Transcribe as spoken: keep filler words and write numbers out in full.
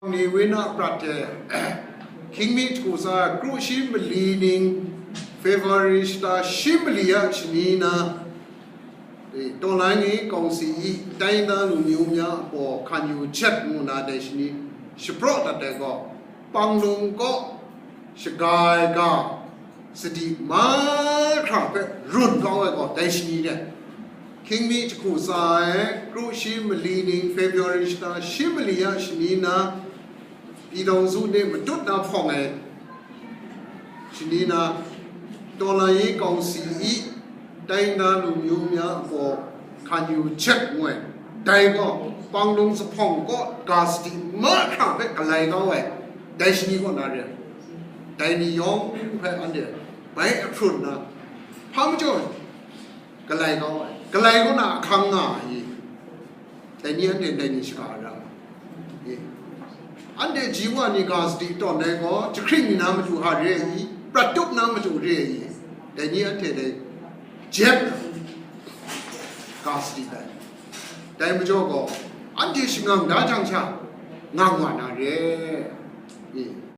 Ni wina prat hte, hkying mi hku tsa kru shi mali ning, February shata shi mali a shani na, e, Tawlai ni kawng si i, tai nda lu myu mya a gaw hkan yu jep ngu na dai shani shapraw dat ai gaw, Panglung kaw shaga ai ga, sadi mahkra hpe run kau ai gaw dai shani de. Hkying mi jahku tsa ai, kru shi mali ning, February shata shi mali a shani na, Pyi Daw Zu de matut na hpawng ai shani na, Tawlai kawng si i, tai nda lu myu mya a gaw hkan yu jep ngu ai. Dai gaw, Panglung zuphpawng kaw ga sadi mahkra hpe galai kau ai, dai shani kaw na re ai. Dai ni yawng hpe anhte bai ahprun na, hpa majaw galai kau ai, galai kaw na ahkang nga ai. Dai ni anhte dai ni shaga ra ai. Anhte ji wa ni ga sadi tawn ai gaw, jahkring ni na matu hta re ai i, prat tup na matu re ai i, dai ni anhte dai jep ga sadi dai. Dai majaw gaw, anhte shangang da jang sha, ngang wa na re ai.